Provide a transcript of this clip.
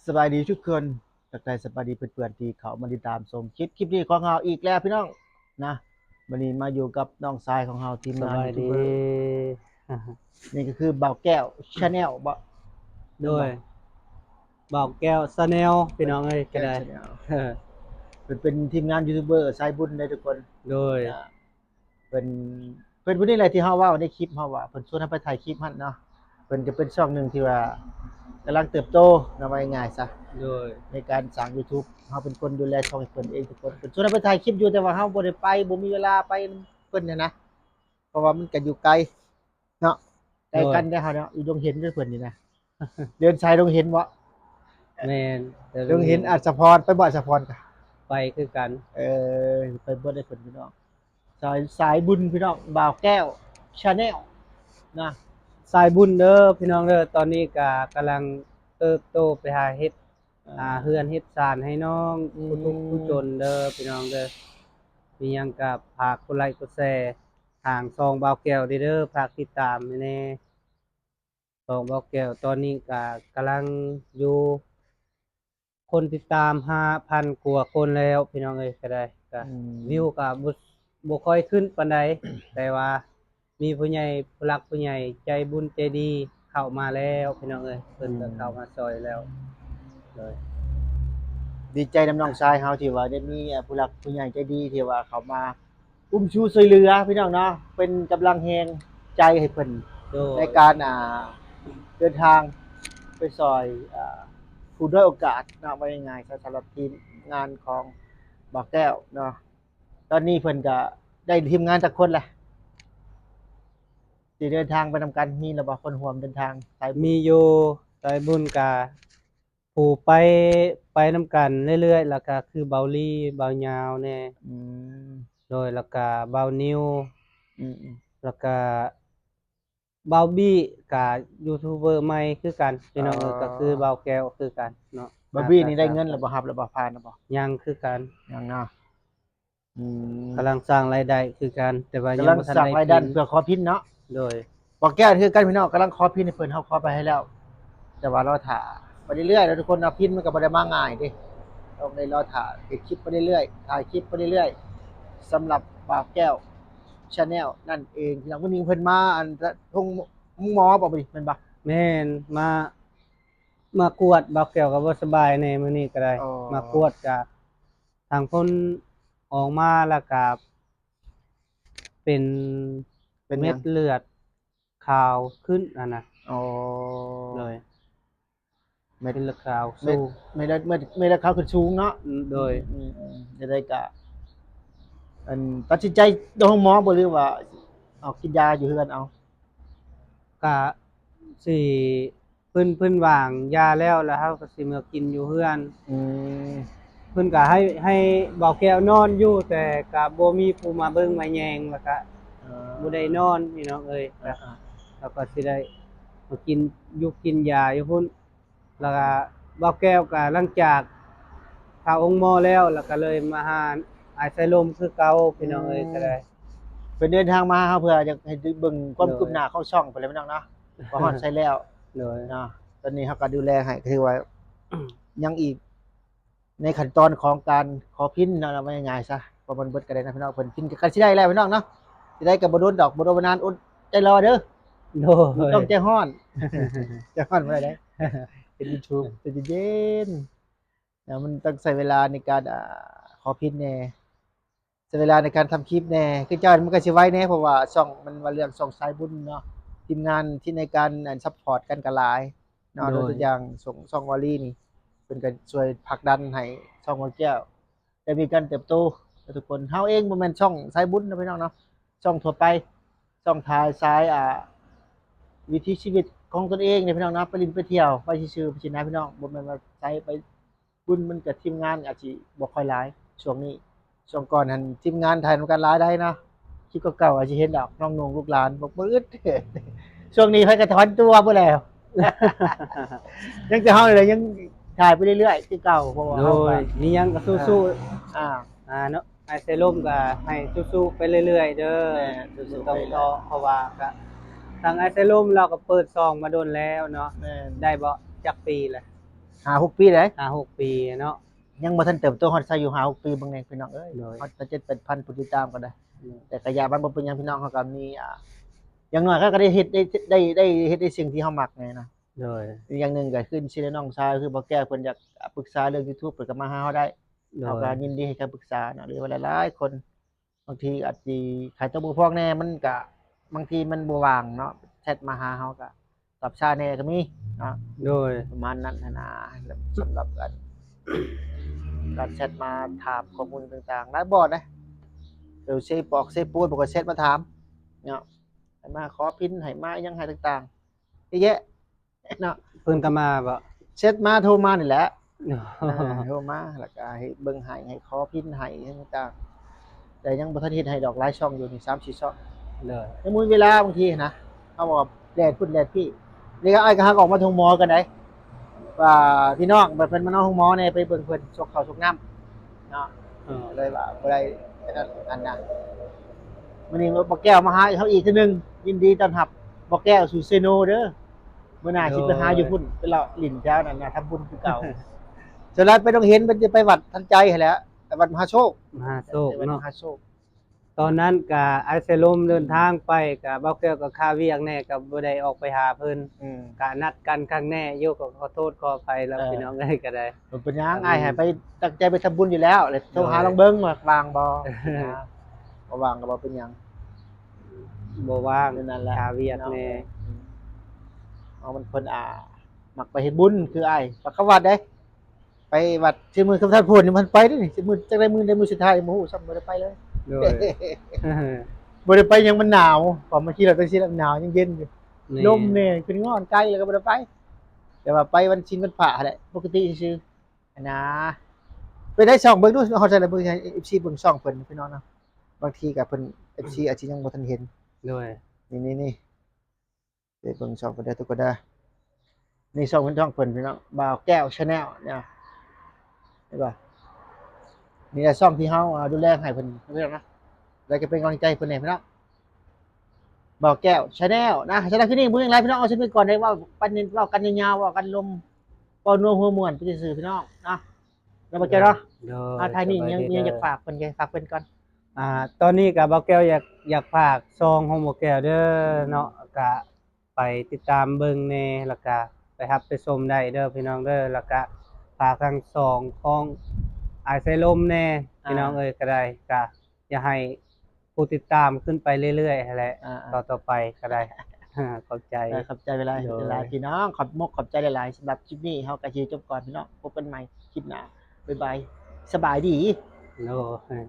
ສະບາຍດີທຸກຄົນ ທັກທາຍສະບາຍດີເພື່ອນໆທີ່ເຂົ້າມາຕິດຕາມຊົມຄລິບ ຄລິບນີ້ຂອງເຮົາອີກແລ້ວພີ່ນ້ອງນະ. ມື້ນີ້ມາຢູ່ກັບນ້ອງຊາຍຂອງເຮົາ ທີມງານຢູທູບເບີ ນີ້ກໍຄືບ່າວແກ້ວ Channel ເບາະ? ໂດຍ ບ່າວແກ້ວ Channel ພີ່ນ້ອງເອີຍ ກໍໄດ້ ເພິ່ນເປັນທີມງານຢູທູບເບີສາຍບຸນເດ້ທຸກຄົນ. ໂດຍ ເພິ່ນ ເພິ່ນຜູ້ນີ້ແຫຼະທີ່ເຮົາເວົ້າໃນຄລິບເຮົາວ່າ ເພິ່ນຊວນເຮົາໄປຖ່າຍຄລິບຫັ້ນເນາະ. ເພິ່ນກໍເປັນຊ່ອງໜຶ່ງທີ່ວ່າກຳລັງເຕີບໂຕເນາະ ເວົ້າງ່າຍໆຊະ. ໂດຍ ໃນການສ້າງຢູທູບ ເຮົາເປັນຄົນດູແລຊ່ອງໃຫ້ເພິ່ນເອງທຸກຄົນ. ເພິ່ນຊວນເຮົາໄປຖ່າຍຄລິບຢູ່ ແຕ່ວ່າເຮົາບໍ່ໄດ້ໄປ ບໍ່ມີເວລາໄປນຳເພິ່ນຫັ້ນນະ ເພາະວ່າມັນກໍຢູ່ໄກເນາະ ໃກ້ກັນເດ້ເຮົາເນາະ ຢູ່ດົງເຫັນເດ້ເພິ່ນນີ້ນະ. ເດີນສາຍດົງເຫັນເບາະ? ແມ່ນ ດົງເຫັນ ອັດສະພອນ ໄປບໍ່ ອັດສະພອນກະ ໄປຄືກັນ. ເອີ ໄປເບິດເດ້ເພິ່ນພີ່ນ້ອງ ສາຍ ສາຍບຸນພີ່ນ້ອງ ບ່າວແກ້ວ Channel ນະ ສາຍບຸນເດີພີ່ນ້ອງເດີ. ຕອນນີ້ກະກຳລັງເຕີບໂຕໄປຫາເຮັດ ອ່າ ຫາເຮືອນເຮັດຊານໃຫ້ນ້ອງ ອືມ ຜູ້ທຸກຜູ້ຈົນເດີພີ່ນ້ອງເດີ. ມີຫຍັງກະຝາກກົດໄລກົດແຊທາງຊ່ອງບ່າວແກ້ວເດີ ຝາກຕິດຕາມໃຫ້ແດ່. ສອງ ບ່າວແກ້ວ ຕອນນີ້ກະກຳລັງຢູ່ ຄົນຕິດຕາມຫ້າພັນກວ່າຄົນແລ້ວພີ່ນ້ອງເອີຍ ກໍໄດ້ ກະ ອືມ ວິວກະບໍ່ ບໍ່ຄ່ອຍຂຶ້ນປານໃດ ແຕ່ວ່າມີຜູ້ໃຫຍ່ ຜູ້ຫຼັກຜູ້ໃຫຍ່ໃຈບຸນໃຈດີເຂົ້າມາແລ້ວພີ່ນ້ອງເອີຍ ເພິ່ນກໍ ອືມ ເຂົ້າມາຊ່ອຍແລ້ວ. ໂດຍ ດີໃຈນຳນ້ອງຊາຍເຮົາທີ່ວ່າໄດ້ມີ ເອີ ຜູ້ຫຼັກຜູ້ໃຫຍ່ໃຈດີທີ່ວ່າເຂົ້າມາ ອຸ້ມຊູຊ່ວຍເຫຼືອພີ່ນ້ອງເນາະ ເປັນກຳລັງແຮງໃຈໃຫ້ເພິ່ນ ໂດຍ ໃນການ ອ່າ ເດີນທາງໄປຊ່ອຍ ອ່າ ຜູ້ດ້ອຍໂອກາດເນາະ ເວົ້າງ່າຍໆ ສຳລັບທີມງານຂອງບ່າວແກ້ວເນາະ. ຕອນນີ້ເພິ່ນກະໄດ້ທີມງານຈັກຄົນລະ ທີ່ເດີນທາງໄປນຳກັນ? ມີແລ້ວບໍ່ ຄົນຮ່ວມເດີນທາງສາຍບຸນ? ມີຢູ່ ສາຍບຸນກະ ຜູ້ໄປ ໄປນຳກັນເລື້ອຍໆ ແລ້ວກະຄືເບົາລີ ເບົາຍາວແດ່ ອືມ ໂດຍ ແລ້ວກະເບົານິວ ອືມໆ ແລ້ວກະເບົາບີ ກະຢູທູບເບີໃໝ່ຄືກັນ ພີ່ນ້ອງເອີຍ ອໍ ກໍຄືບ່າວແກ້ວຄືກັນເນາະ. ເບົາບີນີ້ໄດ້ເງິນແລ້ວບໍ່ ຮັບແລ້ວບໍ່ ຜ່ານແລ້ວບໍ່? ຍັງຄືກັນ ຍັງເນາະ. ອືມ ກຳລັງສ້າງລາຍໄດ້ຄືກັນ ແຕ່ວ່າຍັງບໍ່ທັນໄດ້ພິນ ກຳລັງສ້າງລາຍໄດ້ເພື່ອຂໍພິນເນາະ. ໂດຍ ບ່າວແກ້ວຄືກັນພີ່ນ້ອງ ກຳລັງຂໍພິນໃຫ້ເພິ່ນ ເຮົາຂໍໄປໃຫ້ແລ້ວ ແຕ່ວ່າລໍຖ້າໄປເລື້ອຍໆເນາະທຸກຄົນເນາະ. ພິນມັນກໍບໍ່ໄດ້ມາງ່າຍເດ້ ຕ້ອງໄດ້ລໍຖ້າ ເຮັດຄລິບໄປເລື້ອຍໆ ຖ່າຍຄລິບໄປເລື້ອຍໆ ສຳລັບບ່າວແກ້ວ Channel ນັ້ນເອງ. ພີ່ນ້ອງ ມື້ນີ້ເພິ່ນມາ ອັນ ໂຮງ ໂຮງໝໍບໍ່ມື້ນີ້ ແມ່ນບໍ່? ແມ່ນ ມາ ມາກວດ ບ່າວແກ້ວກໍບໍ່ສະບາຍແດ່ມື້ນີ້ກໍໄດ້ ອໍ ມາກວດກະ ທາງເພິ່ນອອກມາແລ້ວກະເປັນ ເປັນຫຍັງ? ເມັດເລືອດຂາວຂຶ້ນຫັ້ນນະ. ອໍ ໂດຍ ເມັດ ເມັດເລືອດຂາວ ເມັດ ສູງ ເມັດເລືອດ ເມັດເລືອດຂາວຂຶ້ນສູງເນາະ. ອືມ ໂດຍ ອືມໆ ຈັ່ງໃດກະ ອັນ ຕັດສິນໃຈໂດຍໂຮງໝໍບໍ່ ຫຼືວ່າເອົາກິນຢາຢູ່ເຮືອນເອົາ? ກະຊິ ເພິ່ນ ເພິ່ນວາງຢາແລ້ວ ແລ້ວເຮົາກໍຊິເມືອກິນຢູ່ເຮືອນ. ອືມ ເພິ່ນກໍໃຫ້ ໃຫ້ບ່າວແກ້ວນອນຢູ່ ແຕ່ກໍບໍ່ມີຜູ້ມາເບິ່ງມາແຍງ ແລ້ວກໍ ເອີ ບໍ່ໄດ້ນອນ ພີ່ນ້ອງເອີຍ. ເອີ ແລ້ວກໍຊິໄດ້ມາກິນ ຢູ່ກິນຢາຢູ່ພຸ້ນ ແລ້ວກໍບ່າວແກ້ວກໍຫຼັງຈາກເຂົ້າໂຮງໝໍແລ້ວ ແລ້ວກໍເລີຍມາຫາອ້າຍສາຍລົມຄືເກົ່າ ພີ່ນ້ອງເອີຍ. ອືມ ກໍໄດ້ ເພິ່ນເດີນທາງມາຫາເຮົາ ເພື່ອຢາກໃຫ້ເບິ່ງຄວາມ ໂດຍ ຄືບໜ້າຂອງຊ່ອງພຸ້ນແຫຼະ ພີ່ນ້ອງເນາະ. ກໍຮອດໃສແລ້ວ ໂດຍ ເນາະ. ຕອນນີ້ເຮົາກໍດູແລໃຫ້ ກໍຖືວ່າຍັງອີກໃນຂັ້ນຕອນຂອງການຂໍພິນເນາະ ເວົ້າງ່າຍໆຊະ ເພາະມັນເບິດກໍໄດ້ນະພີ່ນ້ອງ. ເພິ່ນພິນກໍໃກ້ຊິໄດ້ແລ້ວພີ່ນ້ອງເນາະ ຊິໄດ້ກໍບໍ່ດົນດອກ ບໍ່ດົນບໍ່ນານ ອົດໃຈລໍເດີ. ໂດຍ ຕ້ອງໃຈຮ້ອນ ໃຈຮ້ອນບໍ່ໄດ້ເດ້ ເຮັດຢູທູບໃຈເຢັນໆ ແລ້ວມັນຕ້ອງໃຊ້ເວລາໃນການ ອ່າ ຂໍພິນແດ່ ໃຊ້ເວລາໃນການທຳຄລິບແດ່. ຄືເຈົ້າມັນກໍຊິໄວແດ່ ເພາະວ່າຊ່ອງ ມັນວ່າເລື່ອງຊ່ອງສາຍບຸນເນາະ ທີມງານທີ່ໃນການ ອັນ ຊັບພອດກັນກໍຫຼາຍເນາະ. ໂດຍ ຍົກຕົວຢ່າງຊ່ອງ ຊ່ອງວາລີນີ້ ເພິ່ນກໍຊ່ວຍຜັກດັນໃຫ້ຊ່ອງວາແກ້ວໄດ້ມີການເຕີບໂຕ ແລະ ທຸກຄົນ ເຮົາເອງບໍ່ແມ່ນຊ່ອງສາຍບຸນນະພີ່ນ້ອງເນາະ ຊ່ອງທົ່ວໄປ ຊ່ອງຖ່າຍສາຍ ອ່າ ວິຖີຊີວິດຂອງຕົນເອງເດ້ພີ່ນ້ອງເນາະ ໄປຫຼິ້ນໄປທ່ຽວໄປຊື່ໆ ໄປຊີ້ນະພີ່ນ້ອງ ບໍ່ແມ່ນວ່າໃສໄປ ບຸນມັນກະທີມງານອາດຊິບໍ່ຄ່ອຍຫຼາຍຊ່ວງນີ້. ຊ່ວງກ່ອນຫັ້ນທີມງານຖ່າຍນຳກັນຫຼາຍໄດ໋ເນາະ ຄລິບເກົ່າໆອາດຊິເຫັນດອກ ນ້ອງນຸ່ງ ລູກຫຼານ ບໍ່ ບໍ່ອຶດ. ຊ່ວງນີ້ເພິ່ນກະຖອນຕົວເບິດແລ້ວ ຍັງແຕ່ເຮົານີ້ແຫຼະຍັງຖ່າຍໄປເລື້ອຍໆຄືເກົ່າ ເພາະວ່າ ໂດຍ ເຮົາກະ ມີຫຍັງກະສູ້ໆ ອ່າ ອ່າ ອ່າ ເນາະ ອ້າຍໄຊລົມກະໃຫ້ສູ້ໆໄປເລື້ອຍໆເດີ ແມ່ນ ສູ້ໆໄປເລື້ອຍ ບໍ່ຕ້ອງທໍ້ ເພາະວ່າກະ ທາງອ້າຍໄຊລົມລາວກະເປີດຊ່ອງມາດົນແລ້ວເນາະ ແມ່ນ ໄດ້ບໍ່ຈັກປີແລ້ວ? ຫ້າຫົກປີເດ້ ຫ້າຫົກປີເນາະ ຍັງບໍ່ທັນເຕີບໂຕຮອດໃສຢູ່ ຫ້າຫົກປີ ເບິ່ງແດ່ພີ່ນ້ອງເອີຍ ໂດຍ ຮອດເຈັດແປດພັນຜູ້ຕິດຕາມກໍໄດ້ ໂດຍ ແຕ່ກະຢ່າມັນບໍ່ເປັນຫຍັງພີ່ນ້ອງ ເຮົາກໍມີ ອ່າ ຢ່າງໜ້ອຍເຮົາກໍໄດ້ເຮັດ ໄດ້ ໄດ້ ໄດ້ເຮັດໃນສິ່ງທີ່ເຮົາມັກແດ່ນະ ໂດຍ ອີກຢ່າງໜຶ່ງກໍຄືຊິແນະ ນ້ອງຊາຍ ຄືບໍ່ແກ້ວເພິ່ນຢາກ ອ່າ ປຶກສາເລື່ອງ YouTube ເພິ່ນກໍມາຫາເຮົາໄດ້ ໂດຍ ເຮົາກໍຍິນດີໃຫ້ຄຳປຶກສາເນາະ ຫຼືວ່າຫຼາຍໆຄົນ ບາງທີອາດຊິຂາຍຕົວບໍ່ພອງແດ່ ມັນກະ ບາງທີມັນບໍ່ວ່າງເນາະ ແຊັດມາຫາເຮົາກະຕອບຊ້າແດ່ກໍມີເນາະ ໂດຍ ປະມານນັ້ນຫັ້ນນາ ສຳລັບການ ການແຊັດມາຖາມຂໍ້ມູນຕ່າງໆ ຫຼາຍບ່ອນເດ້ ເອີ ເຊປອກເຊໂປນ ເພິ່ນກໍແຊັດມາຖາມເນາະ ໃຫ້ມາຂໍພິນ ໃຫ້ມາຫຍັງໃຫ້ຕ່າງໆ ເຍາະແຍະ ເນາະ ເພິ່ນກໍມາບໍ່? ແຊັດມາ ໂທມານີ້ແຫຼະ ໂທມາ ແລ້ວກໍໃຫ້ເບິ່ງໃຫ້ ໃຫ້ຂໍພິນໃຫ້ຫຍັງຕ່າງໆ ແຕ່ຍັງບໍ່ທັນເຮັດໃຫ້ດອກ ຫຼາຍຊ່ອງຢູ່ນີ້ ສາມສີ່ຊ່ອງ ໂດຍ ຍັງບໍ່ມີເວລາ ບາງທີນະ ເຮົາກໍແລ່ນພຸ້ນແລ່ນພີ້ ນີ້ກໍອ້າຍກໍຫາກອອກມາໂຮງໝໍກັນໄດ໋ ວ່າພີ່ນ້ອງ ແບບເພິ່ນມານອນໂຮງໝໍແດ່ ໄປເບິ່ງເພິ່ນ ຊົກເຂົ້າຊົກນ້ຳເນາະ ເອີ ເລີຍວ່າບໍ່ໄດ້ ອັນນັ້ນ ອັນນັ້ນ ມື້ນີ້ບໍ່ແກ້ວມາຫາເຮົາອີກເທື່ອໜຶ່ງ ຍິນດີຕ້ອນຮັບບໍ່ແກ້ວສູ່ເຊໂນເດີ. ມື້ໜ້າ ໂດຍ ຊິໄປຫາຢູ່ພຸ້ນ ໄປເລາະຫຼິ້ນແຖວນັ້ນນະ ທຳບຸນຄືເກົ່າ. ສ່ວນຫຼາຍໄປດອງເຫັນ ເພິ່ນຈະໄປວັດທັນໃຈຫັ້ນແຫຼະ ໄປວັດມະຫາໂຊກ ມະຫາໂຊກເນາະ ໄປວັດມະຫາໂຊກ. ຕອນນັ້ນກະອ້າຍສາຍລົມເດີນທາງໄປ ກະບ່າວແກ້ວກໍຄາວຽກແດ່ ກໍບໍ່ໄດ້ອອກໄປຫາເພິ່ນ ອືມ ກະນັດກັນຄັ້ງແນ່ຢູ່ ກໍຂໍໂທດຂໍອະໄພລະ ເອີ ພີ່ນ້ອງເອີຍ ກໍໄດ້ ບໍ່ເປັນຫຍັງ ອືມ ອ້າຍໃຫ້ໄປ ຕັ້ງໃຈໄປທຳບຸນຢູ່ແລ້ວ ແລ້ວໂທຫາ ໂດຍ ລອງເບິ່ງວ່າວ່າງບໍ່ ນະ ບໍ່ວ່າງກໍບໍ່ເປັນຫຍັງ ບໍ່ວ່າງ ນັ້ນແຫຼະ ຄາວຽກແດ່ ເນາະ ອືມ ເອົາ ມັນເພິ່ນ ອ່າ ມັກໄປເຮັດບຸນ ຄືອ້າຍ ປາກຄຳວັດເດ້ ໄປວັດ ຊິມື້ຄຳທັດໂພນນີ້ມັນໄປເດ້ນີ້ ຊິມື້ຈັກໄດ້ມື້ໃດມື້ສຸດທ້າຍ ຍັງບໍ່ຮູ້ຊ້ຳ ບໍ່ໄດ້ໄປເລີຍ ໂດຍ ບໍ່ໄດ້ໄປຫຍັງ ມັນໜາວ ເພາະມາຂີ່ລົດໄປຊີ້ ມັນໜາວ ຍັງເຢັນຢູ່ ແມ່ນ ລົມແດ່ ຂຶ້ນຮອດໄກ ແລ້ວກໍບໍ່ໄດ້ໄປ ແຕ່ວ່າໄປວັນສິນວັນພະຫັ້ນແຫຼະ ປົກກະຕິຊື່ໆ ຫັ້ນນາ. ໄປໄດ້ຊ່ອງເບິ່ງດູ ເຮົາຈະໄດ້ເບິ່ງໃຫ້ເອັຟຊີເບິ່ງຊ່ອງເພິ່ນພີ່ນ້ອງເນາະ ບາງທີກໍເພິ່ນ ເອັຟຊີອາດຊິຍັງບໍ່ທັນເຫັນ ໂດຍ ນີ້ໆໆ ໄປເບິ່ງຊ່ອງເພິ່ນເດີທຸກຄົນເດີ ນີ້ຊ່ອງເພິ່ນ ຊ່ອງເພິ່ນພີ່ນ້ອງ ບ່າວແກ້ວ Channel ເນາະ ເຫັນບໍ່ ນີ້ແຫຼະຊ່ອງທີ່ເຮົາ ອ່າ ດູແລໃຫ້ເພິ່ນເນາະ ແລ້ວກໍເປັນກຳລັງໃຈໃຫ້ເພິ່ນແດ່ພີ່ນ້ອງ ບ່າວແກ້ວ Channel ນະ. ສຳລັບຄລິບນີ້ບໍ່ມີຫຍັງຫຼາຍພີ່ນ້ອງ ເອົາສ່ຳນີ້ກ່ອນ ໄດ້ເວົ້າປັນ ເວົ້າກັນຍາວໆ ເວົ້າກັນລົມ ເວົ້ານົວຫົວມ່ວນໄປຊື່ໆ ພີ່ນ້ອງເນາະ ແລ້ວບໍ່ແກ້ວເນາະ ໂດຍ ອ່າ ທ້າຍນີ້ຍັງ ມີຫຍັງຢາກຝາກເພິ່ນ ຢາກຝາກເພິ່ນກ່ອນ ອ່າ ຕອນນີ້ກໍບ່າວແກ້ວຢາກ ຢາກຝາກຊ່ອງຂອງບ່າວແກ້ວເດີ ອືມ ເນາະ ກໍໄປຕິດຕາມເບິ່ງແດ່ ແລ້ວກໍໄປຮັບໄປຊົມໄດ້ເດີພີ່ນ້ອງເດີ ແລ້ວກໍຝາກທາງຊ່ອງຂອງອ້າຍສາຍລົມແດ່ ອ່າ ພີ່ນ້ອງເອີຍ ກໍໄດ້ ກໍ ຢາກໃຫ້ຜູ້ຕິດຕາມຂຶ້ນໄປເລື້ອຍໆຫັ້ນແຫຼະ ອ່າໆ ຕໍ່ໆໄປກໍໄດ້ ຂອບໃຈ ເອີ ຂອບໃຈຫຼາຍໆ ໂດຍ ຫຼາຍໆ ພີ່ນ້ອງ ຂອບມົກຂອບໃຈຫຼາຍໆ. ສຳລັບຄລິບນີ້ເຮົາກໍຊິຈົບກ່ອນພີ່ນ້ອງ ພົບກັນໃໝ່ຄລິບໜ້າ ບາຍບາຍ ສະບາຍດີ ໂດຍ.